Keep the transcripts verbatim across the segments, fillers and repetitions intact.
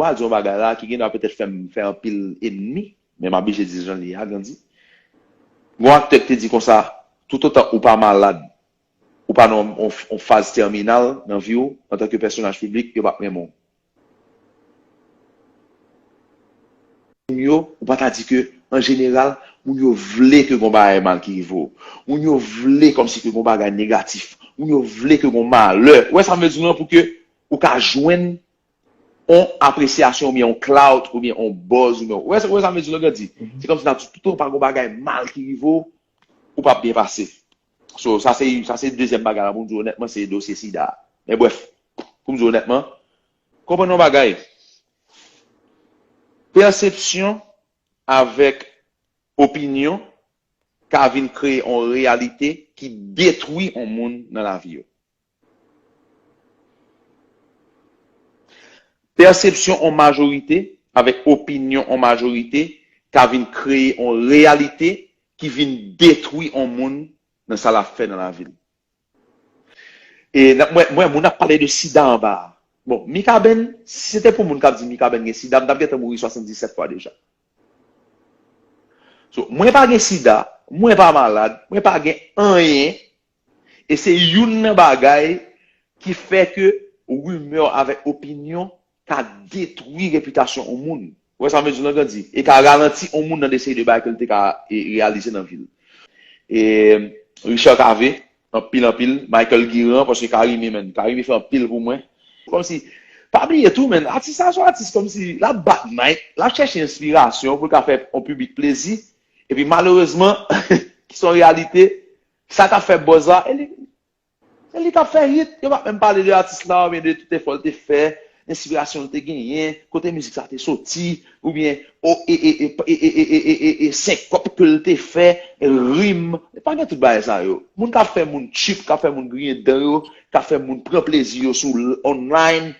Mwen pral di yon bagay la ki gendwa petèt fè m fè anpil enmi, men m ap blije di jan l ye a, Gandhi. Gon aktè ki te di konsa, toutotan ou pa malad, ou pa nan yon, yon, yon faz tèminal nan vi w, antanke pèsonaj piblik, yo p ap renmen w. Moun yo, ou pa ta di ke, an jeneral, moun yo vle ke gon bagay mal ki rive w. Moun yo vle kòmsi ke gon bagay negatif. Moun yo vle ke gon malè. Ou wè sa m vle di w lan, pou ke ou ka jwenn yon apresyasyon oubyen yon clout oubyen yon buzz oubyen, ou wè sa, ou wè sa m vle di w lan, Gandhi? Se kòmsi nan tout, tout tan pa gon bagay mal ki rive w, ou p ap byen pase. So, sa se, sa se dezyèm bagay la pou m di w onètman, se dosye sida a. Men brèf, pou m di w onètman, konprann yon bagay. Pèsepsyon avèk opinyon ka vin kreye yon reyalite ki detwi yon moun nan lavi yo. Pèsepsyon yon majorite avèk opinyon yon majorite ka vin kreye yon reyalite ki vin detwi yon moun nan sa l ap fè nan lavi l. E n ap, mwen, mwen, moun ap pale de sida anba a. Bon, Mikaben, si se te pou moun k ap di Mikaben gen sida, m t ap gentan mouri swasanndisèt fwa deja. So, mwen pa gen sida, mwen pa malad, mwen pa gen anyen, e se youn nan bagay ki fè ke rimè avèk opinyon ka detwi repitasyon yon moun. Ou wè sa m vle di w lan, Gandhi? E ka ralanti yon moun nan de seri de bagay ke l te ka, e, reyalize nan vi l. E Richard Cavé, anpil, anpil. Michael Guiran, paske Carimi, menn. Carimi fè anpil pou mwen. Kòmsi, pa bliye tou, menn, atis la se yon atis kòmsi l ap bat night, l ap chèche enspirasyon pou l ka fè yon piblik plezi. Epi malerezman, ki se yon reyalite, sa k ap fè buzz la, e li, e li k ap fè hit. Yo p ap menm pale de atis la oubyen de tout efò l te fè, enspirasyon l te genyen, kote mizik sa te soti, oubyen o, e, e, e, e, e, e, e, e, e senkòp ke l te fè, rim. Pa gen tout bagay sa yo. Moun k ap fè moun trip, k ap fè moun griyen dan yo, k ap fè moun pran plezi yo sou l-, online,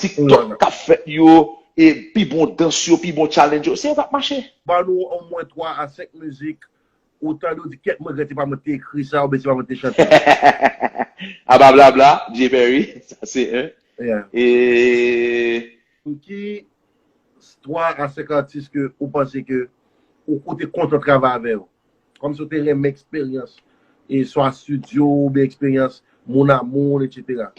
TikTok k ap fèt yo, e pi bon dans yo, pi bon challenge yo, se yo k ap mache. Ban nou omwen twa a senk mizik ou tande, ou di, "Kèt, mwen regrèt se pa mwen ki te ekri sa, oubyen se pa mwen ki te chante." Aba blabla, Jay Perry, sa se en. Yeah. E pou ki twa a senk atis ke ou panse ke ou, ou te kontan travay avè yo? Kòmsi ou te renmen eksperyans, e swa estidyo oubyen eksperyans moun a moun, etsetera.